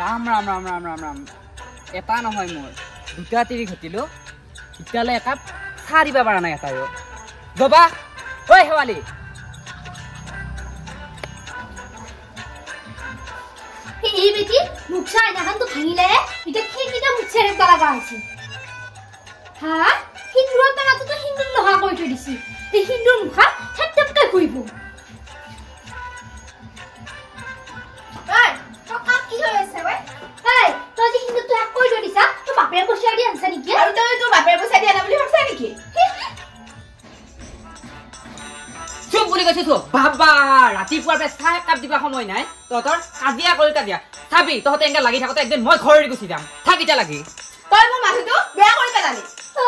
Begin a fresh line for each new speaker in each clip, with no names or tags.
ৰাম ৰাম ৰাম ৰাম ৰাম ৰাম, এটা নহয় মোৰ দুটা তিৰি ঘটিলো, এতিয়ালৈ একাপ চাহ দিব পৰা নাই এটাইও। জবা, ঐ শেৱালি,
এই বেটি মুখচা আইনাখনটো ভাঙিলে এতিয়া খিৰিকীটা মুখচা থাকিব লগা হৈছে। হা, সিন্দুৰৰ টেমাটোতো সিন্দুৰ নোহোৱা কৰি থৈ দিছি, সেই সিন্দুৰ মুখা থেপ থেপকৈ ঘূৰিব। তই যে সিন্দুৰটো শেষ কৰি থৈ দিছা, তোৰ বাপেৰে পইচা দি আনছা নেকি?
আৰু তই তোৰ বাপেৰে পইচা দি আনা বুলি ভাবছা নেকি?
চুপ বুলি কৈছো চুপ। বাবা, ৰাতিপুৱাৰ পৰা চাহ একাপ দিবা সময় নাই, তহঁতৰ কাজিয়া কৰি কাজিয়া। চাবি তহঁতে এনেকে লাগি থাকোতে একদিন মই ঘৰ এৰি গুচি যাম। থাক এতিয়া লাগি।
তই মোৰ মানুহটো বেয়া কৰি পেলালি।
ঐ,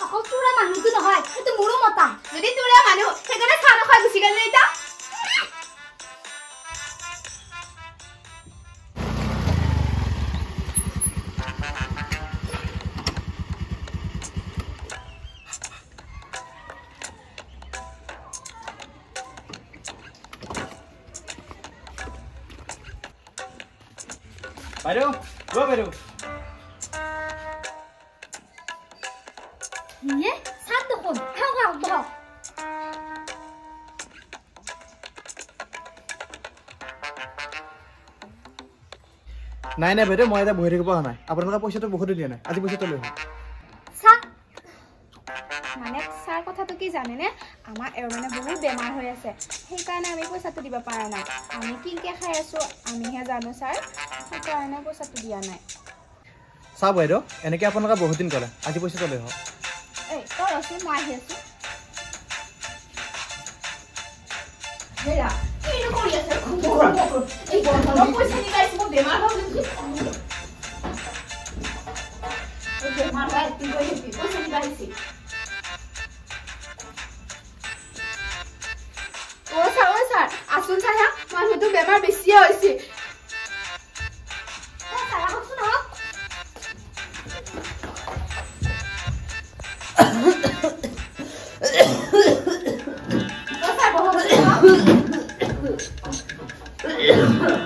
অকল তোৰে মানুহটো নহয়, সেইটো মোৰো মতা।
যদি তোৰে মানুহ, সেইকাৰণে চাহ নোখোৱাই গুচি গ'ল নে এতিয়া?
বাইদেউ, অ' বাইদেউ।
ইয়ে, চাহ দেখোন, খাওঁ খাওঁ বহক।
নাই নাই বাইদেউ, মই এতিয়া বহি থাকিব পৰা নাই। আপোনালোকে পইচাটো বহুতো দিয়া নাই, আজি পইচাটো লৈ আহক।
চাহ
মানে ছাৰ, কথাটো কি জানেনে, আমাৰ এওঁৰ মানে বহুত বেমাৰ হৈ আছে, সেইকাৰণে আমি পইচাটো দিব পৰা নাই। আমি কিনকে খাই আছোঁ আমিহে জানো ছাৰ, সেইকাৰণে পইচাটো দিয়া নাই।
চাওক বাইদেউ, এনেকৈ আপোনালোকে বহুত দিন ক'লে, আজি পইচাটো লৈ আহক।
এই তই ৰচোন, মই আহি আছোঁ। হেৰা, কিনো কৰি আছে? এই বন্ধনৰ পইচা নিবা আহিছে, মোৰ বেমাৰ হৈ গৈছে। বেমাৰ হৈ পইচা নিবা আহিছে। অ' ছাৰ, অ' ছাৰ, আচোন ছাৰ, হা মানুহটো বেমাৰ বেছিয়ে হৈছে।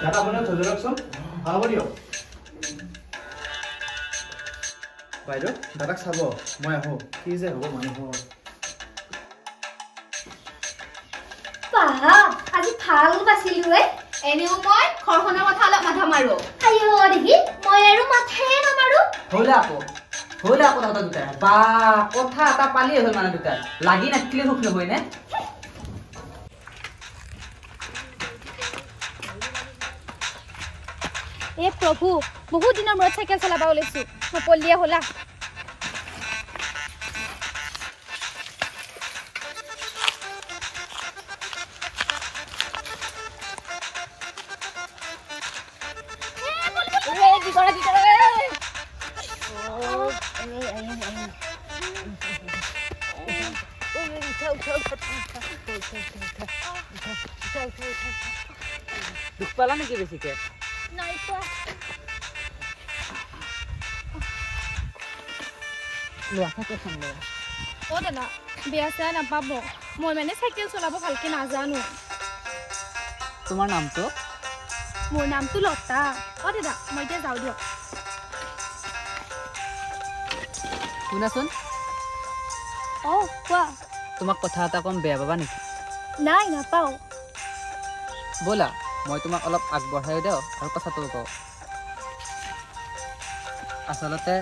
দাদা, আপোনাৰ ধৈৰ্য ৰাখচোন, ভাল হ'ব দিয়ক। বাইদেউ, দাদাক চাব, মই আহোঁ। কি যে হ'ব মানুহৰ।
বাহ, আজি ভাল বাচিলো ঐ।
এনেও মই ঘৰখনৰ কথা অলপ মাথা মাৰো।
আইঅ দেখি, মই আৰু মাথায়ে নামাৰো।
হ'ল আকৌ, হ'ল আকৌ তহঁতৰ দুটাৰ। বা, কথা এটা পালিয়ে হ'ল মানে দুটাৰ। লাগি নাথাকিলে সুখ নহয় নে?
এ প্ৰভু, বহুত দিনৰ মূৰত চাইকেল চলাব ওলাইছো, নপল্লিয়ে হ'লা।
দুখ পালা নেকি বেছিকে?
নাই পোৱা।
লোৱা, চাইকেলখন লোৱা।
অ' দাদা, বেয়া চেয়া নাপাব, মই মানে চাইকেল চলাব ভালকে নাজানো।
তোমাৰ নামটো?
মোৰ নামটো লতা। অ' দাদা, মই এতিয়া যাওঁ দিয়ক।
শুনাচোন।
অ' কোৱা।
তোমাক কথা এটা ক'ম, বেয়া পাবা নেকি?
নাই, নাপাওঁ।
ব'লা, মই তোমাক অলপ আগবঢ়াই দিওঁ আৰু কথাটো কওঁ। আচলতে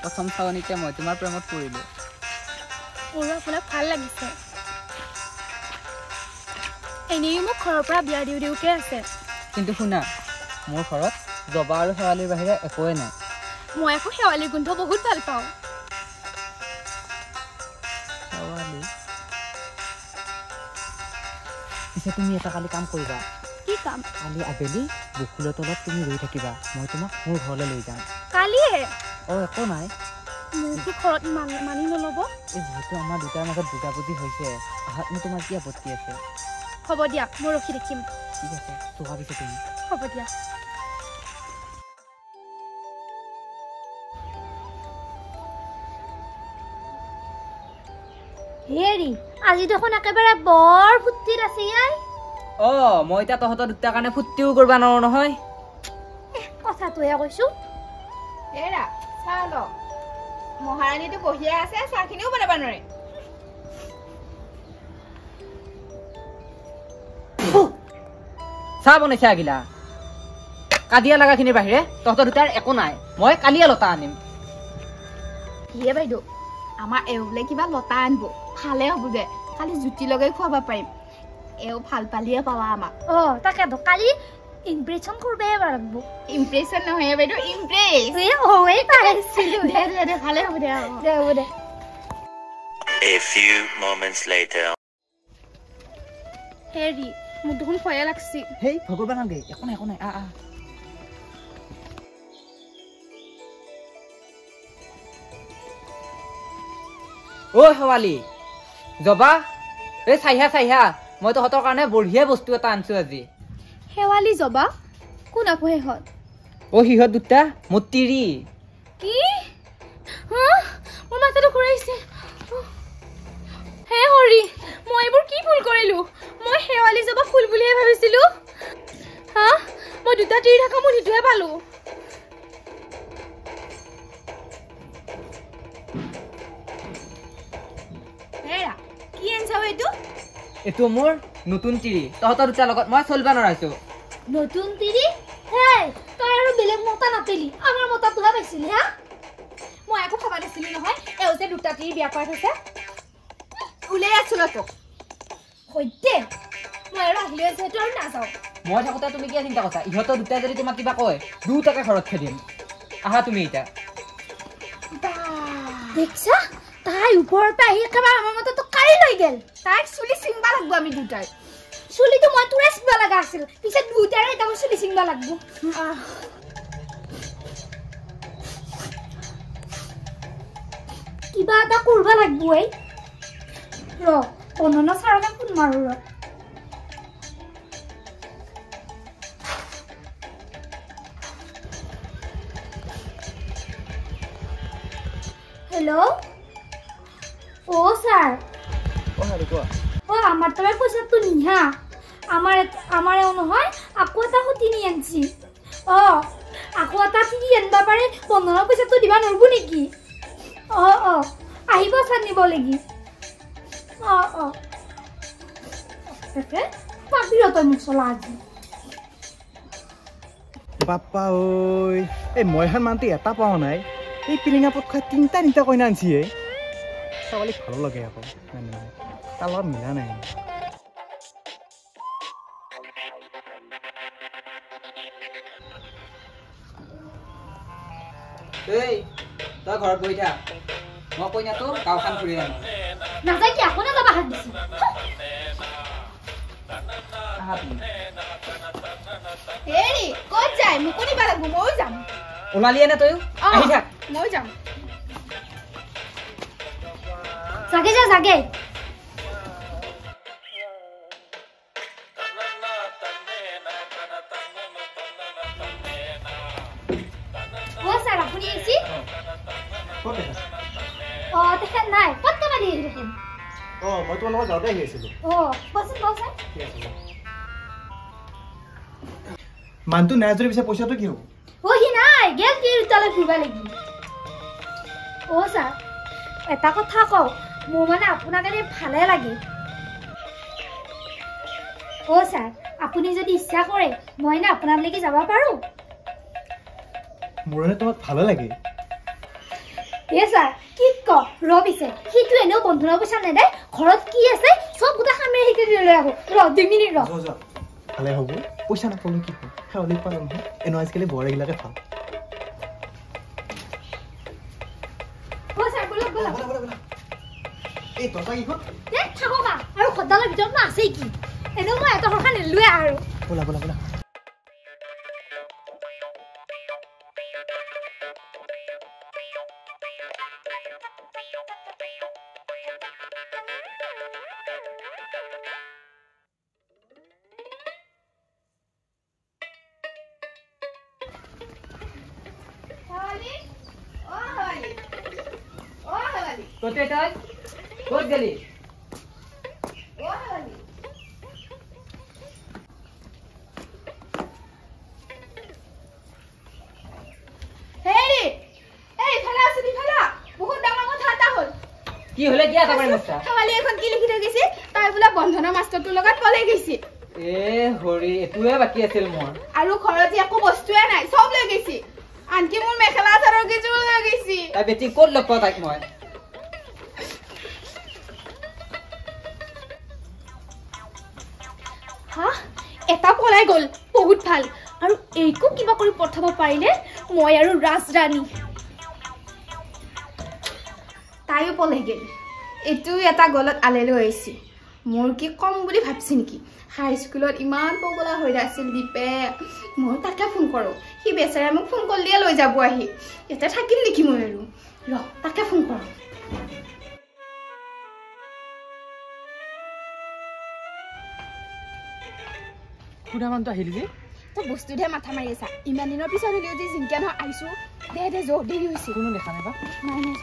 প্ৰথম চাৱনিতে মই তোমাৰ প্ৰেমত পৰিলোঁ।
মোৰো আপোনাক ভাল লাগিছে। এনেই মোক ঘৰৰ পৰা বিয়া দিওঁ দিওঁকে আছে।
কিন্তু শুনা, মোৰ ঘৰত জবা আৰু শেৱালিৰ বাহিৰে একোৱেই নাই।
মই আকৌ শেৱালিৰ গোন্ধ বহুত ভাল পাওঁ।
শেৱালি? পিছে তুমি এটা কালি কাম কৰিবা।
কি কাম?
কালি আবেলি বকুলৰ তলত তুমি ৰৈ থাকিবা, মই তোমাক মোৰ ঘৰলৈ লৈ যাম।
কালিয়ে?
অ' একো নাই।
মোৰতো ঘৰত মানি নল'ব।
এই যিহেতু আমাৰ দুটাৰ মাজত বুজাবুজি হৈছে, আহাতনো তোমাৰ কি আপত্তি আছে?
হ'ব দিয়া, মই ৰখি দেখিম।
ঠিক আছে, চোৱা পিছে তুমি।
হ'ব দিয়া।
হেৰি, আজি দেখোন একেবাৰে বৰ ফূৰ্তিত আছে ইয়াই।
অ মই এতিয়া তহঁতৰ দুটাৰ কাৰণে ফূৰ্তিও কৰিব নোৱাৰো নহয়।
কথাটোহে কৈছোঁ।
এৰা চাহ ল, মহাৰাণীটো বহিয়ে আছে, চাহখিনিও বনাব নোৱাৰে।
চাহ বনাইছে আগিলা কাজিয়া লগাখিনিৰ বাহিৰে তহঁতৰ দুটাৰ একো নাই। মই কালিয়ে লতা আনিম।
কিয়ে বাইদেউ, আমাৰ এওঁ বোলে কিবা লতা আনিব, ভালে হ'ব দে, কালি জুতি লগাই খুৱাব পাৰিম। এওঁ ভাল পালিয়ে পাবা আমাক।
অঁ তাকেতো, কালি ইমপ্ৰেশ্যন কৰিবহে লাগিব।
ইমপ্ৰেশ্যন নহয় বাইদেউ, ইমপ্ৰেছ।
এই পাইছিলোঁ।
দে দে দে, ভালে হ'ব দে।
দে হ'ব দে।
A few moments later.
হেৰি মোৰ দেখোন ভয়ে লাগছি।
হেই ভয় কৰিব নালাগে, একো নাই একো নাই। আ আ ঐ শেৱালি জবা, এই চাইহা চাইহা, মই তহঁতৰ কাৰণে বঢ়িয়া বস্তু এটা আনিছো আজি।
শেৱালি জবা কোন আকৌ সিহঁত?
অ সিহঁত দুটা মোৰ তিৰি।
কি? মোৰ মাথাটো ঘূৰাইছে। হে হৰি, মই এইবোৰ কি ভুল কৰিলো? মই শেৱালি জবা ফুল বুলিহে ভাবিছিলো। হা, মই দুটা তিৰি থকা মোৰ সিটোহে পালো। হেৰা কি আনিছা এইটো?
এইটো মোৰ নতুন তিৰি, তহঁতৰ দুটাৰ লগত মই চলিব নোৱাৰিছো।
নতুন তিৰি? হেই তই আৰু বেলেগ মতা নাতিলি, আমাৰ মতাটোহে পাইছিলি। হা,
মই একো ভাবা নাছিলো নহয়, এওঁ যে দুটা তিৰি বিয়া কৰাই থৈছে। ওলাই আছো তোক
সৈতে
মই আৰু আহিলে যিহেতু আৰু নাযাওঁ।
মই থাকোঁতে তুমি কিয় চিন্তা কৰিছা? ইহঁতৰ দুটাই যদি তোমাক কিবা কয় দুটাকে ঘৰত খেদিম। আহা তুমি এতিয়া।
দেখছা, তাই ওপৰৰ পৰা আহি একেবাৰে আমাৰ মতাটো কাঢ়ি লৈ গ'ল।
তাইক চুলি ছিঙবা লাগব আমি দুটাই।
চুলিটো মই তোৰে ছিঙবা লগা আছিল, পিছে দুটাৰে এতিয়া মই চুলি ছিঙবা লাগব। কিবা এটা কৰিব লাগব। এই ৰ, বন্দনা ছাৰকে ফোন মাৰো ৰ। হেল্ল' অ' ছাৰ। অ' আমাৰ তাৰ পইচাটো নিহা, আমাৰ এওঁ নহয় আকৌ এটা সতিনি আনছি। অঁ আকৌ এটা তিৰি আনিব পাৰে, বন্ধনৰ পইচাটো দিবা নোৱাৰিব নেকি? অঁ অঁ আহিব ছাৰ নিব লাগি। অঁ অঁ তাকে পাবি ৰ তই মোক চলা আজি।
বাপ্পা ঐ, এই মই এখন মানুহটো এটা পোৱা নাই, এই পিলিঙা পথ খাই তিনিটা তিনিটা কইনা আনছি। এই ছোৱালীক ভালো লাগে আকৌ, মানে তাৰ লগত মিলা নাই।
এই তই ঘৰত বহি থাক, মই কইনাটো গাঁওখন ফুৰি আনো।
নাযায় কি আকৌ নাযাবা হাত দিছি।
হেৰি ক'ত যায়? মোকো নিবা লাগব, ময়ো যাম।
ওলালিয়ে নে তয়ো? আহি থাক,
ময়ো যাম।
জাগে যা জাগে। অ ছাৰ আপুনি আহিছে? অ তেখেত নাই, ক'ত পালি তেখেত?
অ মই তোমাৰ লগত যাওঁতে আহি আছিলো।
অ বচোন বচোন।
ঠিক আছে। মানুহটো নাই যদি পিছে পইচাটো কি হ'ব?
অ সি নাই, গেল তিৰোতালৈ ফুৰিব লাগি। অ ছাৰ এটা কথা কওঁ, মোৰ মানে আপোনাক এনেই ভালে লাগে। অ ছাৰ আপুনি যদি ইচ্ছা কৰে মই নে আপোনালৈকে যাব পাৰোঁ।
মোৰ এনে তোমাক ভালে লাগে।
এ ছাৰ কি ক, ৰ পিছে সিটো এনেও বন্ধনৰ পইচা নেদে, ঘৰত কি আছে চব গোটেই খামে শিকি লৈ আহোঁ। ৰ 2 মিনিট ৰ।
ভালে হ'ব, পইচা নাপালোঁ কি হ'ব, শেৱালি পালোঁ নহয়। এনেও আজিকালি বোৱাৰীবিলাকে ভাল। এই দৰ্জা কেইখন?
এ থাকক আৰু ঘৰডালৰ ভিতৰত আছেই কি, এনেও মই এটা ঘৰখন নেলোৱে আৰু।
ব'লা ব'লা ব'লা।
ক'তে তই ক'ত গেলি? কি হলে কি এটা কৰি মস্তা
শেৱালি এখন কি লিখি থৈ গৈছে? তাই বোলে বন্ধনৰ মাষ্টৰটোৰ লগত পলাই গৈছে।
এ হৰি, এইটোৱে বাকী আছিল মোৰ।
আৰু ঘৰত যে একো বস্তুৱে নাই, চব লৈ গৈছে, আনকি মোৰ মেখেলা চাদৰ কেইযোৰ লৈ গৈছে।
তাই বেটি ক'ত লগ পাওঁ তাইক মই?
হা, এটা পলাই গ'ল, বহুত ভাল। আৰু এইকো কিবা কৰি পঠাব পাৰিলে মই আৰু ৰাজৰাণী।
তাইও পলাই গ'ল, এইটো এটা গলত আলে লৈ আহিছে। মোৰ কি কম বুলি ভাবছি নেকি? হাই স্কুলত ইমান পগলা হৈ আছিল দীপে, মই তাকে ফোন কৰোঁ, সি বেচেৰাই মোক ফোন কৰিলে লৈ যাব আহি। ইয়াতে থাকিম নেকি মই আৰু? ৰ তাকে ফোন কৰোঁ।
খুৰা মানুহটো আহিল যে।
তই বস্তুতহে মাথা মাৰি আছা, ইমান দিনৰ পিছত হ'লেও যে জিংকা নহয় আহিছোঁ। দে দে যৌ, দেৰি হৈছে।
কোনো দেখা নাই বা?
নাই নাই।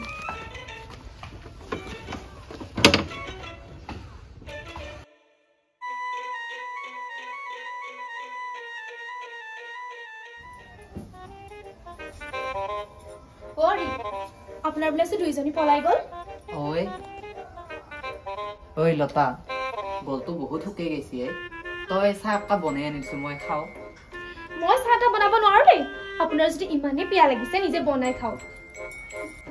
আপোনাৰ বোলে দুইজনী পলাই গ'ল।
ঐ ঐ লতা, গলটো বহুত শুকাই গৈছে। তই চাহ একাপ বনাই আনিছো, মই খাওঁ।
মই চাহ এটা বনাব নোৱাৰো দেই। আপোনাৰ যদি ইমানেই পিয়া লাগিছে নিজে বনাই খাওক।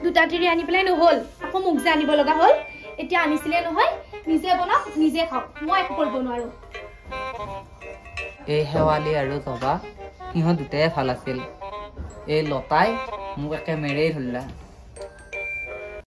দুটা তিৰি আনি পেলাই নহ'ল, আকৌ মোক যে আনিব লগা হ'ল। এতিয়া আনিছিলে নহয়, নিজে বনাওক নিজে খাওক, মই একো কৰিব নোৱাৰো।
এই শেৱালি আৰু জবা সিহঁত দুটাই ভাল আছিল। এই লতাই মোক একে মেৰেই ধৰিলা।